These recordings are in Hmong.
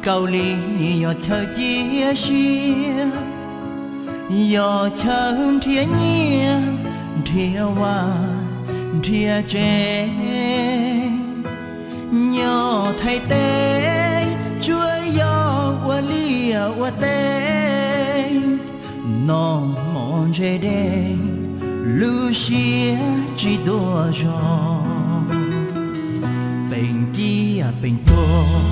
Kaus Lim yog chaw cia siab, yog chaw nrhiav nyiaj, nrhiav vaj, nrhiav tsev. Nyob Thaib teb tsuas yog ua liaj ua teb, noj mov ntse dej, lub siab tsis tuaj zog. Peem ciaj peem tuag,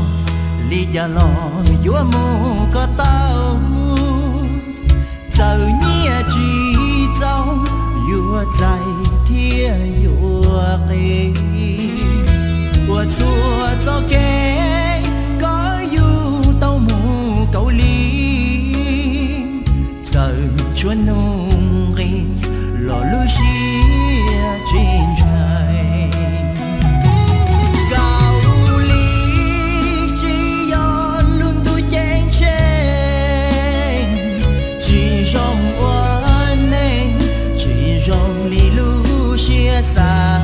li cas los yuav mus kom tau. Txawm nyiaj tsis txaus, yuav txais thiab yuav qiv. Ua txhua txoj kev kom yus tau mus Kaus Lim, txawm tshuav nuj nqis los lub siab tsis ntshai. Kaus Lim tsis yog lub ntuj ceeb tsheej, tsis zoo ua neej, tsis zoo li lub siab xav.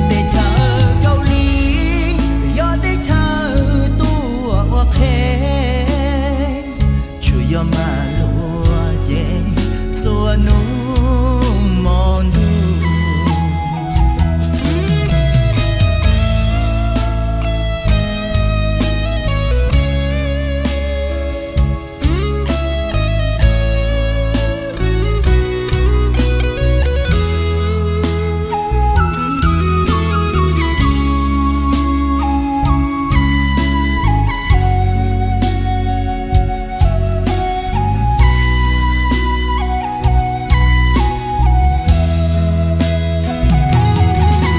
Teb chaws Kaus Lim yog teb chaws tuaj ua qhev, tsuas yog maj luaj ces txhua hnub hmo ntuj.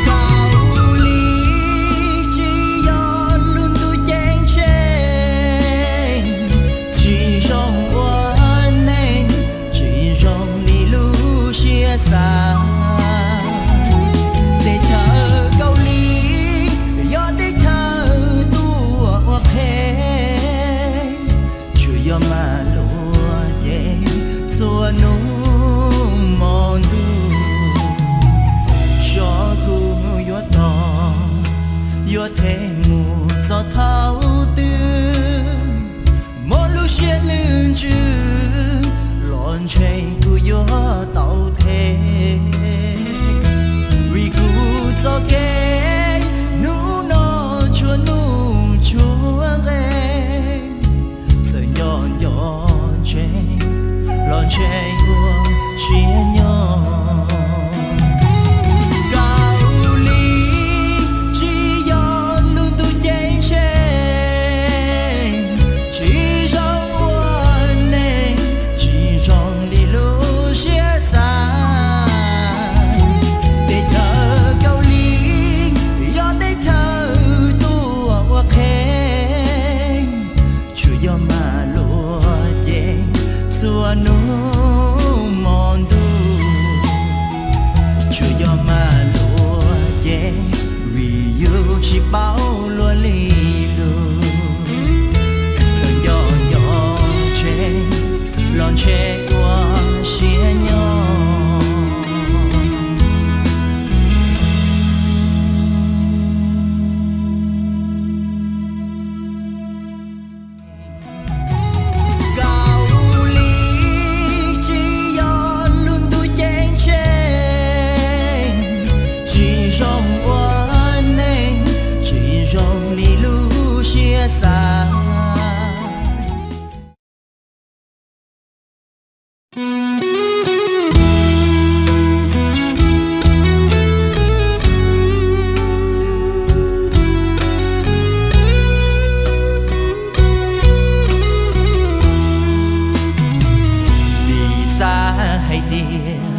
Kaus Lim tsis yog lub ntuj ceeb tsheej, tsis zoo ua neej, tsis zoo li lub siab xav. Teb chaws Kaus Lim yog teb chaws tuaj ua qhev, tsuas yog maj luaj ces txhua hnub hmo ntuj. Zos kuv yuav tos, yuav them mus txog thaum twg, muaj lub siab lwj ntsws los ntshe kuv yuav tau them. Vim kuv txoj kev hnub no tshuav nuj tshuav nqe, txawm nco nco ntseeg los ntshe ua siab nyob. Kaus Lim tsis yog lub ntuj ceeb tsheej, tsis zoo ua neej, tsis zoo li lub siab xav. Teb chaws Kaus Lim yog teb chaws tuaj ua qhev, tsuas yog maj luaj ces txhua hnub hmo ntuj. Tsuas yog maj luaj ces vim yus tsis paub luag li lus, txawm nco nco ntseeg los ntshe ua siab nyob. Kaus Lim tsis yog lub ntuj ceeb tsheej, tsis zoo ua neej, tsis zoo li lub siab xav. Vim xav hais tias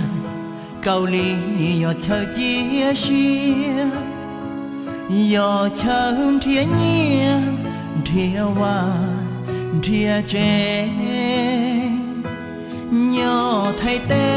Kaus Lim yog chaw cia siab, yog chaw nrhiav nyiaj, nrhiav vaj, nrhiav tsev. Nyob Thaib teb